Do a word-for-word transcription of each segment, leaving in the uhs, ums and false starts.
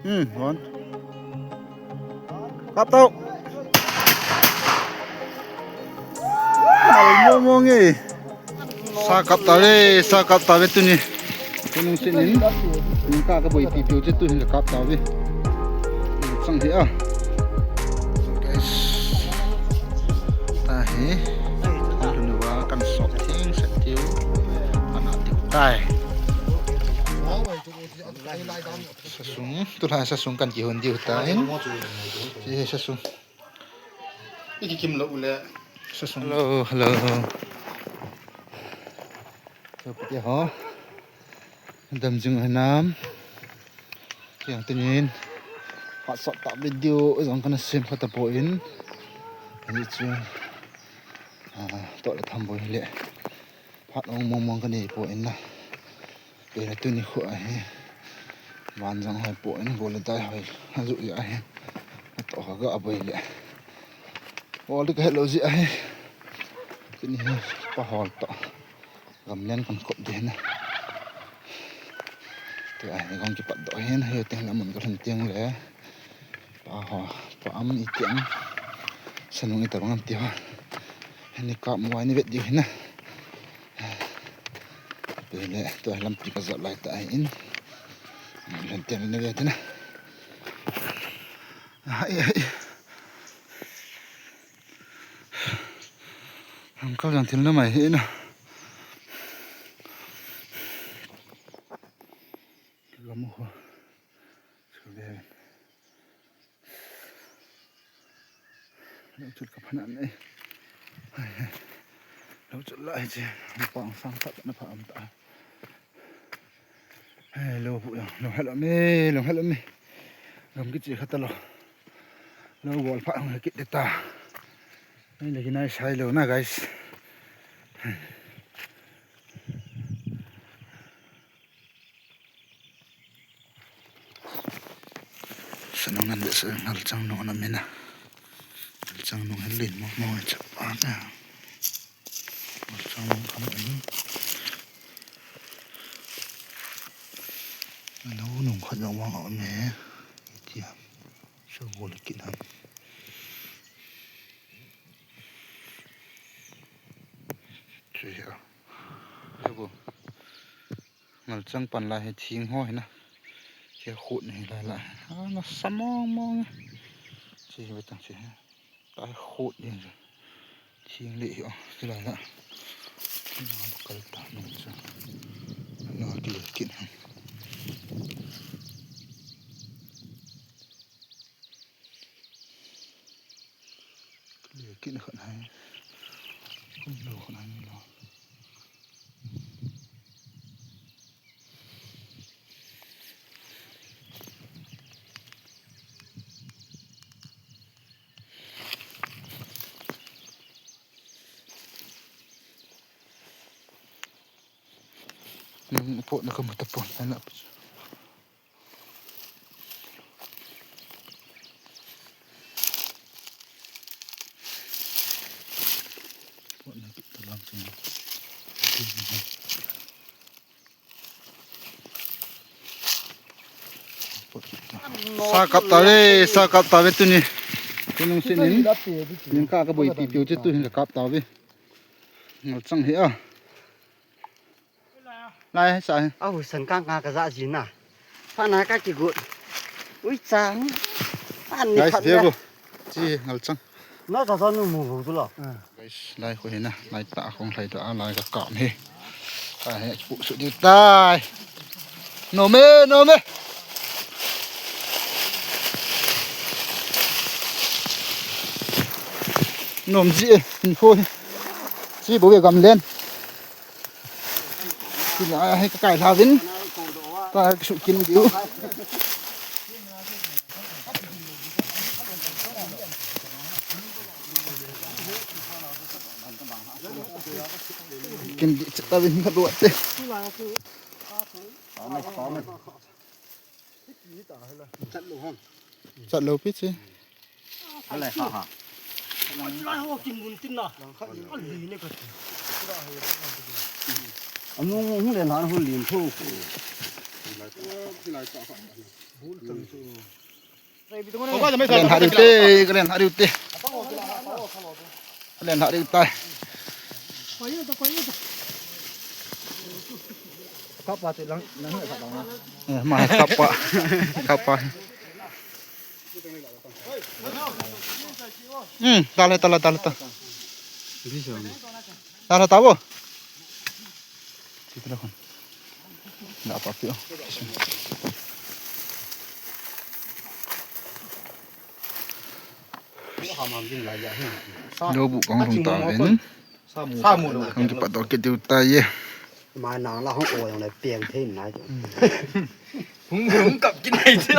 Hmm, one. Kap tau. Mal mong mong e. Sa kap tau ve, sa kap tau ve tuni. Tunung sinin. Nung ka ka boi pi piu che tu hin ka kap tau ve. Sang hi a. Guys. Ta hi. Tuni va kan sok thing sek tiu. Ana tiu tai. Sasung, tulai sasung kan kihon diu ta in. Chi sasung. Iki kim lo ule. Sasung. Hello, hello. So, pati ho. Dam jing hanam. Yang tinin. Hot shot ta video jong kana sem kha ta poi. Ani chu. Ah, to le tham boi le. Phat ong mong mong ka nei poi na. Pena tuni khu ahi. Van jang hoi poi na, gol le dai hoi. Aju ya ahi. To ha ga aboi le. Ol ka hello ji ahi. Tuni hi pa hol to. Gamlen kan kop de na. Te ahi gong ki pat do hin, hi te la mun ka lhun tiang le. Pa ho, pa am i tiang. Sanung i tabang am ti ho. Ni kap mo ni vet diu hina. Pele, to lampi ka jot lai ta in. Len ten ni vet na. Ai, ai. Ang kal jang thil na mai hi na. Gam ho. Chu ve. Lo chul ka phan an nei. Lo chul la hi che. Pang sang ta na pha am ta. Lo pu ya. Lo hello me, lo hello me. Gam ki che kha ta lo. Lo gol pha ang ki de ta. Ai le ki nai sai lo na, guys. Sanung nan de sa ngal chang nung na mina. Ngal chang nung helin mo mo cha pa na. Ngal chang nung kam ni. Lo nung khat jong vang a me. Tia. Sa gol kit ham. Chu ya. Ngal chang pan lai hi thing ho hi na. Che khut ni lai lai. Ha, na sa mong mong. Che hi tang che. Ta khut ni. Thing le hi o, che lai la. Na kal ta nung cha. Na ki le kin ha. Ki le kin khan hai. Kum lo khan hai lo. Nang po na kamu tapon na. Sa kap ta ve, sa kap ta ve tuni. Tunung sinin. Ning ka ka boi pi piu che tu hin ka kap ta ve. Ngal chang hi a. Lai sa. A husan kang ka ka ja ji na. Pha na ka kigot. Ui chang. An ni. Guys, phat ve na. Bo. Chi ngal chang. Na ka sa nu mu bu tu lo. Guys, lai ko hi na. Lai ta khong lai ta lai ka kam hi. Ta hi pu su di tai. Nom e, nom e. Nom ji e, ni ko. Chi bo ve gamlen. Ti la hai ka kai la vin. Ta ki su kin diu. Kin di chata vin ka duat te. Chat lo pi chi. Alai ha ha. Lai ho kin mun tin na. Ali ne ka. Amu hung le lan hung lin thu. Kalen hat diu te, kalen hat diu te. Kalen hat diu tai. Kapa tu lang, lang ni kapa. Eh, ma kapa. Kapa. Hmm, tala, tala, tala, tala. Tala, tabo. Sito na kon. Napa pio. Lou bu kong lung ta ven. Kong kipat dok kit diu tai ye. Ma nang la hong o jong le piang thei nai. Hung, hung kap kin nai chu.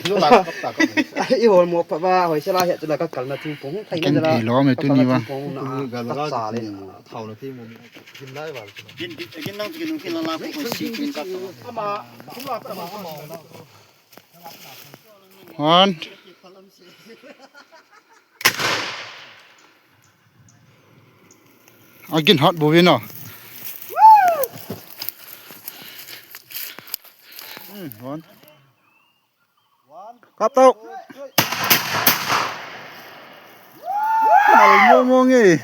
Lo la kap ta kap. I hol mo pha ba, hoi se la he chu la ka kal na thing pong. Thai na la. Kin lo me tu ni wa. Ka sa le. Thau na thing mo. Kin lai wa. Kin, kin nang kin kin la la ko si kin ka to. Ama, ama, ama. One. Again, hot boy, no? Hmm, one. Kap tau. Mal mo mo nge.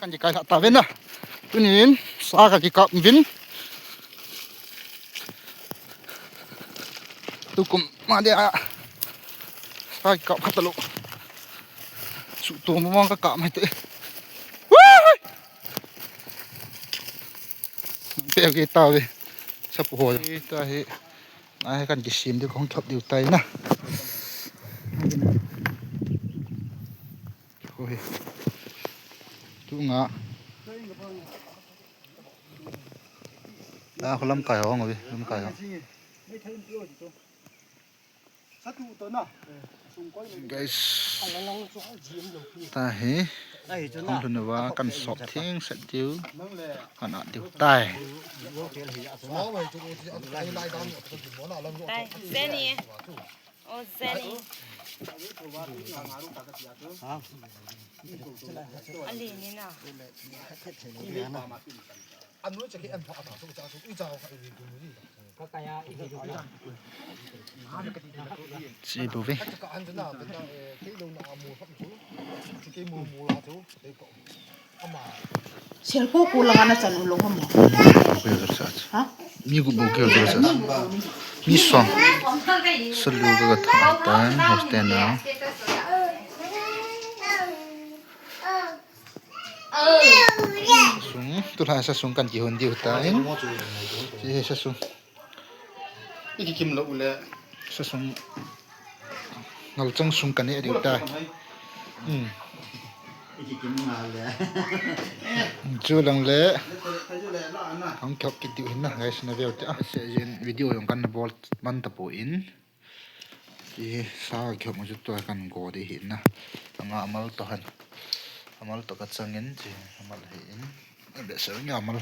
Kan ji kai ta ven na. Tunin, sa ka kikap vin. Tukum ma dia. Sa kikap khat lo. Su to mo ka kap mai te. Woo! Pe ke ta ve. Sa pu ho. Ta he. Ai kan kisim diu kong thop diu tai na. Oi. Tu nga. Ta ko lamkai ho ngi, lamkai ho. Guys. Ta hi. Kong lhun va kan sop thing set diu. Kan at diu tai. Tai, Jenny. Oh, Jenny. Ali ni na. Chi bu ve. Selpo ko langa na chan u lo hamo. Ko ya sa. Ha? Mi ko bo ko ya sa. Mi song. Salu ka tha ta hostel na. Sung, tu la sa sung kan kihon diu ta in. Chi sa sung. Iki kim lo u le. Sa sung. Ngal chang sung kan e diu ta. Hmm. Iki kim nga le. Chu lang le. Hong khop kit diu hin na, guys, na veu te. Ah, se jin video jong kan bol man ta po in. Ti sa khop mo chu tua kan go de hin na. Anga amal to han. Amal to ka chang in chi amal hi in. Be sa nga amal.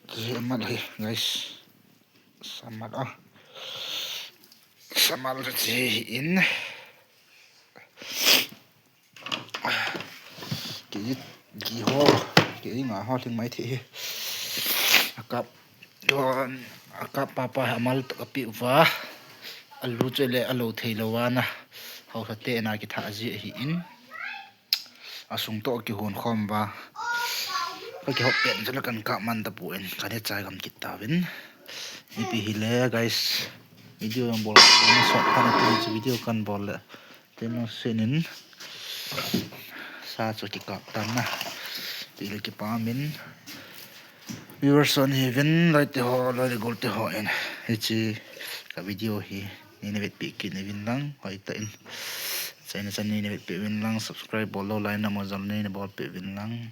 Hi amal hi, guys. Samal a. Samal chi in. Ki, ki ho, ki nga ho thing mai thi hi. Akap, don, akap papa amal to api uva. Alu chu le alo thei lo va na. Hausa te na kitha ji hi in. Asung to kihon khom va. Ka kihop pen chu la kan kap man ta pu in. Kan he chai gam kit ta vin. Ipi hi le, guys. Video yang bol. Short kan tu video kan bol le. Teno senin sa chu kikap tan na. Ti le kipa min. Viewers on hi vin lai te ho, lai le gol te ho in. Hichi ka video hi. Ni na vet pi ki ni vin lang. Hoi ta in. Chai na chan ni na vet pi vin lang. Subscribe bol lo lai na mo jal ni na bol pi vin lang.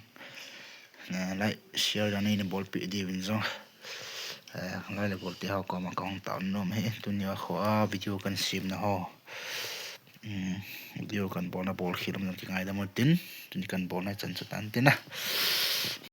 Na like, share jong ni na bol pi di vin jong. Eh, lai le gol te ho ko ma kong ta nom he. Tuni a kho a video kan sim na ho. Hmm, video kan bol na bol khel um jong kingai da mo tin. Tuni kan bol na chan chu tan tin na.